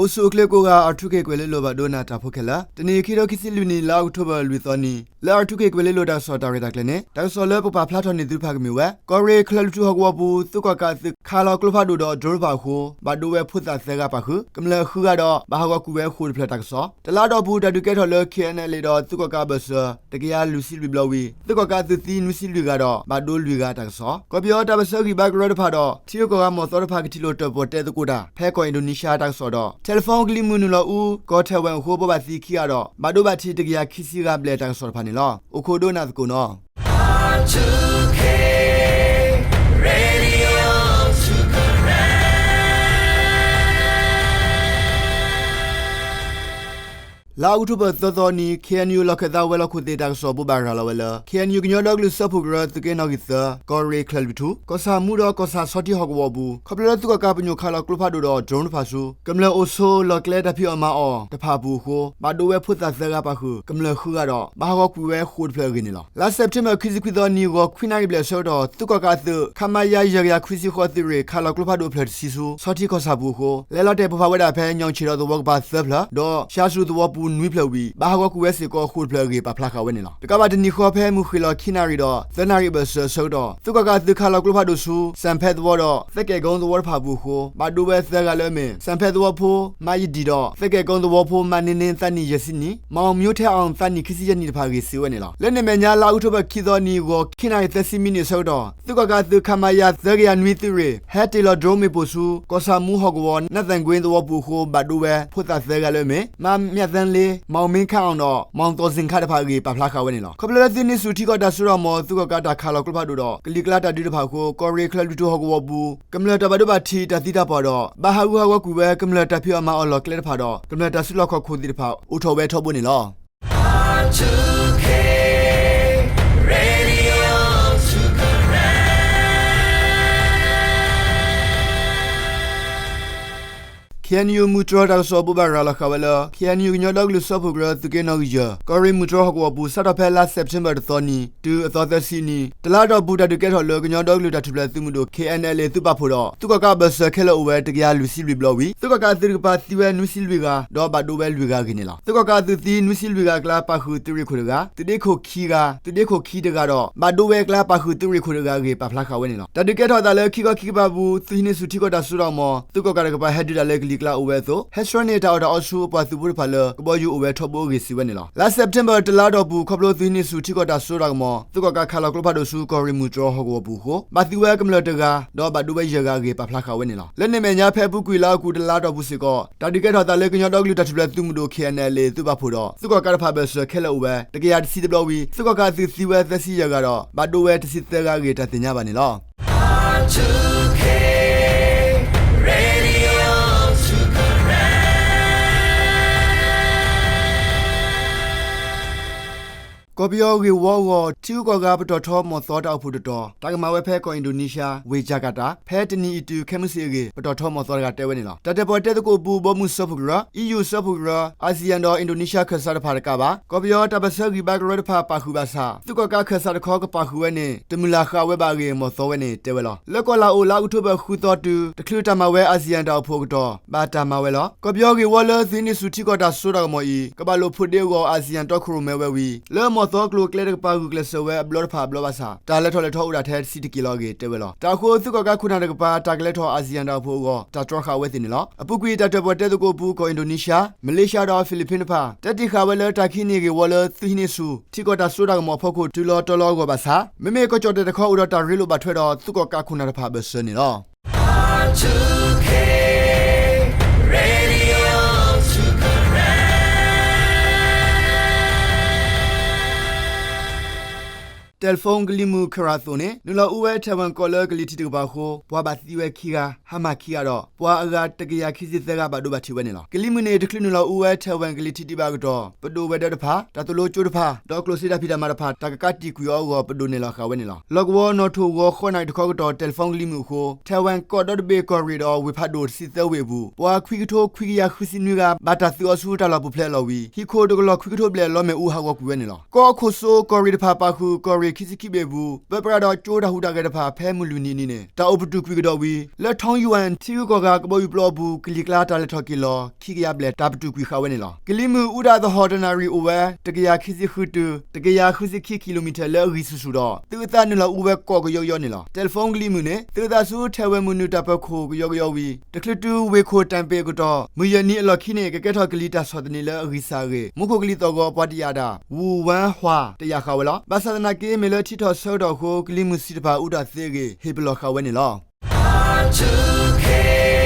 အိၣ်ဆူၣ်အိၣ်ချ့ကိးဂၤ R two K ကွဲၤလ့လိၤဘၣ်ဒိနၤတၢ်ဖိခဲလၢာ်, တနံၤအံၤ ခံကထိခံဆံလွံၢ်နံၣ် လါအီးကထိဘၢၣ် လွံၢ်သီနံၤ လၢ R two K ကွဲၤလ့လိၤတၢ်ကစီၣ်တၢ်ရဲၣ်တၢ်ကျဲၤန့ၣ် တၢ်ကစီၣ်လၢပပာ်ဖျါထီၣ်န့ၢ်သုတဖၣ်ကမ့ၢ်ဝဲ ကီၢ်ရ့ၣ်ချၢၣ်လွံၢ်ထူၣ်ဟီၣ်ကဝီၤပူၤ သုးကီၣ်ကးအသုးခးလီၤကျိဖးဒိၣ်ဒီး drone တဖၣ်အဃိ ဘၣ်ဒိဝဲဖိသၣ်သၢဂၤပာ်ဃုာ် ကမျၢၢ်ဃုဂၤဒီး ဘၣ်ဟးဂီၤကွံာ်ဝဲဃိာ်တဖျၢၣ်တၢ်ကစီၣ်, တလါအတီၢ်ပူၤ တၢ်ဒုးကဲထီၣ်လၢ K N L A ဒီးသုးကီၣ်ကးအဘၢၣ်စၢၤ တကယၤလွံၢ်ဆံလွံၢ်ဘျီဝံၤ သုးကီၣ်ကးအသုးသံနွံဆံလွံၢ်ဂၤဒီး ဘၣ်ဒိလွံၢ်ဂၤတၢ်ကစီၣ်, ကီၢ်ပယီၤတၢ်ပၢၢ်ဆၢဂံၢ်ဘါကရၢတဖၣ်ဒီး ထံဂုၤကီၢ်ဂၤမီၢ်သီတဖၣ် ကထံၣ်လိာ်တၢၣ်ပီၣ်တဲသကိးတၢ် ဖဲကီၢ်အ့ဒိနံၡါတၢ်ကစီၣ်ဒီး telephone ကလံၤမုၢ်နုာ်လီၤအူ ကီၢ်ထဲၣ်ဝဲၣ်အဃိ ဘိးဘၣ်သံခံဂၤဒီး ဘၣ်ဒိဘၣ်ထံးတကယၤခံဆံဂၤဘျဲၣ်တၢ်ကစီၣ်တဖၣ်န့ၣ်လီၤ. အိၣ်ခိးဒိကနၣ်သကိးနီၤ. လါအီးကထိဘၢၣ်သၢသီနံၤ K N U လီၢ်ခၢၣ်သးဝဲၤလီၢ်ခိၣ်သ့ၣ်တၢ်ကစီၣ် ဘိးဘၣ်ရၤလီၤဝဲလၢ K N U ကညီဒီကလုာ်စၢဖှိၣ်ကရၢ သုးက့နီၣ်ဂံၢ်သၢ ကီၢ်ရ့ၣ်ချၢၣ်လွံၢ်ထူၣ် ကီၢ်ဆၣ်မူဒီးကီၢ်ဆၣ်ဆီထံဟီၣ်ကဝီၤအပူၤ ခီဖျိလၢသုးကီၣ်ကးပညိၣ်ခးလီၤကျိဖးဒိၣ်ဒီး drone တဖၣ်ဆူ ကမျၢၢ်အိၣ်ဆိးလီၢ်ကျဲတၢ်ဖံးအီၣ်မၤအီၣ်တဖၣ်အပူၤအဃိ ဘၣ်ဒိဝဲဖိသၣ်သၢဂၤပာ်ဃုာ် ကမျၢၢ်ဃုဂၤဒီး ဘၣ်ဟးဂီၤကွံာ်ဝဲဃိာ်တဖျၢၣ်အဂ့ၢ်န့ၣ်လီၤ. လါစဲးပထ့ဘၢၣ် ခံဆံခွံသီနံၤ ဂီၤခွံနၣ်ရံၣ်ဘျဲၣ်အဆၢကတီၢ် သုးကီၣ်ကးအသုး ခမရ ယဲၢ်ကယၤခွံဆံဃိး သုးရ့ၣ် ခးလီၤကျိဖးဒိၣ်ဖျၢၣ်တဆံဆူ ဆီထံကီၢ်ဆၣ်ပူၤအဃိ လဲၤလီၤတဲာ်ပိၢ်ဖးဝဲဒၣ်ဖဲ ညီၣ်ဆံးဒီးသဝီကပၤသၢဖျၢၣ် ဒီး ဆှၣ်စရူးသဝီပူၤနွံဖျၢၣ်ဝံၤ ဘၣ်ဟးဂီၤကွံာ်ဝဲစ့ၢ်ကီးဃိာ်တဖျၢၣ်အဂ့ၢ် ပာ်ဖျါဃာ်ဝဲန့ၣ်လီၤ. တကးဘၣ်တနံၤဃီ ဖဲမုၢ်ဃ့ၢ်လီၤခံနၣ်ရံၣ်ဒီး သၢနၣ်ရံၣ်အဘၢၣ်စၢၤအဆၢကတီၢ် သုးကီၣ်ကးအသုးခးလီၤကျိဖးဒိၣ်ဆူ စၣ်ဖဲသဝီဒီး သဲကဲၣ်ကိသဝီတဖၣ်အပူၤအဃိ ဘၣ်ဒိဝဲသၢဂၤလၢအမ့ၢ် စၣ်ဖဲသဝီဖိ မယဒံၣ်ဒီး သဲကဲၣ်ကိသဝီဖိ မန့န့ သးနံၣ်ယဲၢ်ဆံနံၣ်, မီၣ်မၠိထဲအီၣ် သးနံၣ်ခံဆံယဲၢ်နံၣ်တဖၣ်အဂ့ၢ် စံးဝဲန့ၣ်လီၤ. လၢန့ၣ်အမဲာ်ညါ လါအီးကထိဘၢၣ်ခံသီနံၤ ဂီၤခံနၣ်ရံၣ်သၢဆံမံးနံးအဆၢကတီၢ် သုးကီၣ်ကးအသုး ခမရ သၢကယၤနွံ သုးရ့ၣ် ဟဲတ့ၢ်လီၤ drone မ့ၣ်ပိၢ်ဆူ ကီၢ်ဆၣ်မူဟီၣ်ကဝီၤ နၢ်သၣ်ကွ့သဝီပူၤအဃိ ဘၣ်ဒိဝဲဖိသၣ်သၢဂၤလၢအမ့ၢ် မမြတ်သန်းလေး, မောင်မင်းခန့်အောင်ဒီး မောင်သော်ဇင်ခါတဖၣ်အဂ့ၢ် ပာ်ဖျါဃာ်ဝဲန့ၣ်လီၤ. ခီဖျိလၢသုးဟံးန့ၢ်ဆူၣ်ထံကီၢ်တၢ်စိတၢ်ကမီၤ သုးကီၣ်ကးတၢ်ခးလီၤကျိဖးဒိၣ်ဒီး ကလံၤကျါတၢ်ဒုးတဖၣ်အဃိ ကီၢ်ရ့ၣ်ချၢၣ်လွံၢ်ထူၣ်ဟီၣ်ကဝီၤပူၤ ကမျၢၢ်တၢ်ဘၣ်ဒိဘၣ်ထံးတၢ်သံတၢ်ပှၢ်ဒီး ဘၣ်ဟးဂူာ်ဟးဂီၤကွံာ်ဝဲ ကမျၢၢ်တၢ်ဖံးအီၣ်မၤအီၣ်လီၢ်ကျဲတဖၣ်ဒီး ကမျၢၢ်တၢ်စုလီၢ်ခီၣ်ခိၣ်သ့ၣ်တဖၣ် အိၣ်ထီၣ်ဝဲထီဘိန့ၣ်လီၤ. K N U မုၢ်တြီၤတၢ်ကစီၣ် ဘိးဘၣ်ရၤလီၤဃာ်ဝဲလၢ K N U ကညီဒီကလုာ်စၢဖှိၣ်ကရၢ သုးက့နီၣ်ဂံၢ်ယဲၢ် ကီၢ်ရ့ၣ်မုၢ်တြီၤဟီၣ်ကဝီၤပူၤ စးထီၣ်ဖဲလါစဲးပထ့ဘၢၣ်တသီနံၤ တုၤအသီသၢဆံနံၤ တလါအတီၢ်ပူၤ တၢ်ဒုးကဲထီၣ်လၢ ကညီဒီကလုာ်တၢ်ထူၣ်ဖျဲးသုးမုၢ်ဒိၣ် K N L A သုးပာ်ဖှိၣ်ဒီး သုးကီၣ်ကးအဘၢၣ်စၢၤခဲလၢာ်အိၣ်ဝဲ တကယၤလွံၢ်ဆံလွံၢ်ဘျီဝံၤ သုးကီၣ်ကးအသုးတကပၤသံဝဲနွံဆံလွံၢ်ဂၤ ဒီးဘၣ်ဒိဝဲလွံၢ်ဂၤအဂ့ၢ်န့ၣ်လီၤ. သုးကီၣ်ကးအသုးသံနွံဆံလွံၢ်ဂၤအကျါ ပာ်ဃုာ်သုးရ့ၣ်ခိၣ်တဂၤ, သုးဒ့ခိၣ်ခံဂၤ, သုးဒ့ခိၣ်ခံတဂၤဒီး ဘၣ်ဒိဝဲအကျါ ပာ်ဃုာ်သုးရ့ၣ်ခိၣ်တဂၤအဂ့ၢ် ပာ်ဖျါဃာ်ဝဲန့ၣ်လီၤ. တၢ်ဒုးကဲထီၣ်အသးလၢ ခံခီခံကပၤပူၤ သုးဟံးန့ၢ်ဆူၣ်ထံကီၢ်တၢ်စိတၢ်ကမီၤ သုးကီၣ်ကးတကပၤ ဟဲဒုးတၢ်လၢကလံၤကျါအိၣ်ဝဲအသိး ဟဲဆှၢန့ၢ်တၢ်အီၣ်တၢ်အီဆူ အပှၤသုးဖိတဖၣ်လၢ ကဘီယူၤအိၣ်ဝဲထီဘိအဂ့ၢ် စံးဝဲန့ၣ်လီၤ. လါစဲးပထ့ဘၢၣ် တလါအတီၢ်ပူၤ ခီဖျိသုးဟံးန့ၢ်ဆူၣ်ထံကီၢ်တၢ်စိတၢ်ကမီၤ သုးကီၣ်ကးခးလီၤကျိဖးဒိၣ်ဆူ ကီၢ်ရ့ၣ်မုၢ်တြီၤဟီၣ်ကဝီၤပူၤအဃိ ဘၣ်သံဝဲကမျၢၢ်တဂၤ ဒီးဘၣ်ဒိဝဲယဲၢ်ဂၤအဂ့ၢ် ပာ်ဖျါဃာ်ဝဲန့ၣ်လီၤ. လၢန့ၣ်အမဲာ်ညါ ဖဲအပူၤကွံာ်လါအီကူး တလါအတီၢ်ပူၤစ့ၢ်ကီး တၢ်ဒုးကဲထီၣ်အသးလၢ ကညီဒီကလုာ်တၢ်ထူၣ်ဖျဲးသုးမုၢ်ဒိၣ် K N L A သုးပာ်ဖှိၣ်ဒီး သုးကီၣ်ကးတဖၣ်အဘၢၣ်စၢၤခဲလၢာ်အိၣ်ဝဲ တကယၤတဆံတဘျီဝံၤ သုးကီၣ်ကးအသုးသံဝဲသၢဆံယဲၢ်ဂၤဒီး ဘၣ်ဒိဝဲတဆံသၢဂၤအဂ့ၢ် တၢ်သ့ၣ်ညါဘၣ်န့ၣ်လီၤ. ကီၢ်ပယီၤဂ့ၢ်ဝီအဂီၢ် ထံဂုၤကီၢ်ဂၤပတီၢ်ထီမီၢ်သီတၢ်အိၣ်ဖှိၣ်တတီၤ တၢ်ကမၤဝဲဖဲကီၢ်အ့ဒိနံၡါ ဝ့ၢ်ကၠၣ်ကၣ်တၣ် ဖဲတနံၤအံၤတုၤခဲမုၢ်ဆ့ၣ်အဂ့ၢ် ပတီၢ်ထီမီၢ်သီတဂၤတဲဝဲန့ၣ်လီၤ. တၢ်တၢၣ်ပီၣ်တဲသကိးပူၤ ဘီမုၢ်စၢဖှိၣ်ကရၢ, E U စၢဖှိၣ်ကရၢ, အၣ်စံၣ်ယၣ်ဒီးအ့ဒိနံၡါခၢၣ်စးတဖၣ်တကးဘၣ် ကီၢ်ပယီၤတၢ်ပၢၢ်ဆၢဂံၢ်ဘါကရၢတဖၣ်ပာ်ဃုာ်ဘၣ်ဆၣ် သုးကီၣ်ကးခၢၣ်စးတခီကပာ်ဃုာ်ဝဲန့ၣ် တမုၢ်လၢ်ဃာ်ဝဲဘၣ်အဂ့ၢ် မီၢ်သီဝဲန့ၣ်တဲဝဲလီၤ. လၢကီၢ်လၤအိၣ် လါအီးကထိဘၢၣ်ဃုသီတုၤ တချုးတၢ်မၤဝဲအၣ်စံၣ်ယၣ်တၢ်အိၣ်ဖှိၣ်အကတီၢ် ဘၣ်တၢ်မၤဝဲလီၤ. ကီၢ်ပယီၤဂ့ၢ်ဝီလၢသုးဟံးန့ၢ်ဆူၣ်ထံကီၢ်တၢ်စိတၢ်ကမီၤအံၤ ကဘၣ်လိာ်ဖိးဒ့အဂီၢ် အၣ်စံၣ်ယၣ်တီခိၣ်ရိၣ်မဲဝဲဝံၤ လၢမီၢ်သီကျိၤကျဲတကပၤ ဂုာ်ကျဲးစၢးဝဲအဘျီတဖၣ်အဘျီဘၣ်ဆၣ် တၢ်လဲၤထီၣ်လဲၤထီအိၣ်ဒၣ်ထဲတဆံတက့ၢ်လီၤအဂ့ၢ်တဲဝဲလီၤ. တၢ်ဃိသုးကီၣ်ကးခိၣ်နၢ်တကပၤ တၢ်ကလဲၤထီၣ်အၣ်စံၣ်ယၣ်တၢ်အိၣ်ဖှိၣ်အဂီၢ် တၢ်တြီဃာ်ဝဲသ့ၣ်န့ၣ်လီၤ. အပူၤကွံာ် တၢ်တၢၣ်ပီၣ်တဲသကိးပူၤ ကီၢ်အ့ဒိနံၡါ, မလ့ၡါဒီးဖံလံးပံၣ်တဖၣ် တဲတ့ၢ်ဃာ်ဝဲလၢ တၢ်ကဟံးန့ၢ်ဂ့ၢ်ဝီလၢသုးဟံးန့ၢ်ဆူၣ် ထံကီၢ်တၢ်စိတၢ်ကမီၤအဖီခိၣ် တုၤလီၤတီၤလီၤအဂီၢ်ဘၣ်ဆၣ် မ့မ့ၢ်ကီၢ်ကၠီၣ်တဲၣ်တခီ အိၣ်ဒီးတၢ်ရ့လိာ်ဘၣ်ထွဲဒီး သုးကီၣ်ကးခိၣ်နၢ်တဖၣ်အဘၢၣ်စၢၤန့ၣ်လီၤ. Telephone ကလံၤမုၢ်ခဲရၢ်သိးန့ၣ် နုာ်လီၤအူဝဲ Taiwan ကီၢ်လၢကလံၤထံးတကပၤအဃိ ပှၤဘၣ်သံဝဲခံဂၤ ဟါမၢ်ခံဂၤဒီး ပှၤအဂၤတကယၤခံဆံသၢဂၤဘၣ်ဒိဘၣ်ထံးဝဲန့ၣ်လီၤ. ကလံၤမုၢ်န့ၣ် တချုးနုာ်လီၤအူဝဲ Taiwan ကလံၤထံးဒံးဘၣ်အကတီၢ် ပဒိၣ်ဝဲၤဒၢးတဖၣ် တၢ်သိၣ်လိကၠိတဖၣ် ဒီးကျိၣ်စ့တၢ်ဖံးတၢ်မၤတဖၣ် တၢ်ကကးတံာ်ကွံာ်အီၤအဂီၢ် ပဒိၣ်နဲၣ်လီၤဃာ်ဝဲန့ၣ်လီၤ. လီၢ်ကဝီၤနီၣ်ထိၣ်ဂီၤဃိးနၣ်ရံၣ်တခီကတီၢ် Telephone ကလံၤမုၢ်အဃိ Taiwan ကီၢ်ဒီတဘ့ၣ်ကီၢ်ရ့ၣ်ဒီးဝ့ၢ်ဖးဒိၣ်တဆံသၢဝ့ၢ်အပူၤ ပှၤခွံကထိခွံကယၤဃုဆံနွံဂၤ ဘၣ်တၢ်သုးအီၤဆူတၢ်လီၢ်ပူၤဖျဲးအလီၢ်ဝံၤ ဟံၣ်ခိၣ်တကလီၢ်ခွံကထိဘျဲၣ် လီၤမဲာ်အူဟးဂီၤကွံာ်ဝဲန့ၣ်လီၤ. ကီၢ်ခိၣ်စိကီၢ်ရ့ၣ်တဖၣ်ပာ်ဃုာ်ကီၢ်ရ့ၣ်ခံဆံခံဘ့ၣ်အပူၤ ပၢပြးဒီးကၠိတၢ်ဟူးတၢ်ဂဲၤတဖၣ် ဖဲမုၢ်လွံၢ်နံၤအနံၤန့ၣ် တၢ်အိၣ်ပတုာ်ကွံာ်ကဒီးဝံၤ လၢ Taungyuan ထံဂုၤကီၢ်ဂၤကဘီယူၤပျီအပူၤ ကလံၤကျါတၢ်လဲၤထီၣ်က့ၤလီၤ ခံကယၤဘျဲၣ် တၢ်ပတုာ်ကွံာ်ဃာ်ဝဲန့ၣ်လီၤ. ကလံၤမုၢ်အူဒၣ်သဟီၣ်တနၣ်ရံၣ်အိၣ်ဝဲ တကယၤခံဆံဃုတုၤ တကယၤဃုဆံခံကံၣ်လိၣ်မံၣ်ထၢၣ် လၢအဂံၢ်ဆူၣ်ဆူၣ်ဒီး သုးအသးနုာ်လီၤအူဝဲကိးကယီကယီန့ၣ်လီၤ. Telephone ကလံၤမုၢ်န့ၣ် သုးအသးဆူ Taiwan မုၢ်နုာ်တၢ်ပၢၤခိၣ်ကယီကယီဝံၤ တချုးတုၤဝ့ၢ်ခိၣ်တၢ်ပ့ၣ်အကတီၢ် မုၢ်ယဲၢ်နံၤအလီၢ်ခံန့ၣ် ကကဲထီၣ်ကလံၤတၢ်ဆီၣ်သနံးလၢအဂံၢ်စၢ်အဂ့ၢ် မူခိၣ်ကလံၤသီၣ်ဂီၤပှၤတယာ်တၢ် ဝူဝၢဟွါ တယာ်ဃာ်ဝဲလီၤ. ဘၣ်ဆၣ်သနာ်က့ မ့ၢ်လၢထံထီၣ်ဆၢကတီၢ်အဃိ ကလံၤမုၢ်ဆံးတဖၣ်အူတၢ်သ့အဂ့ၢ် ဟ့ၣ်ပလီၢ်ဃာ်ဝဲန့ၣ်လီၤ.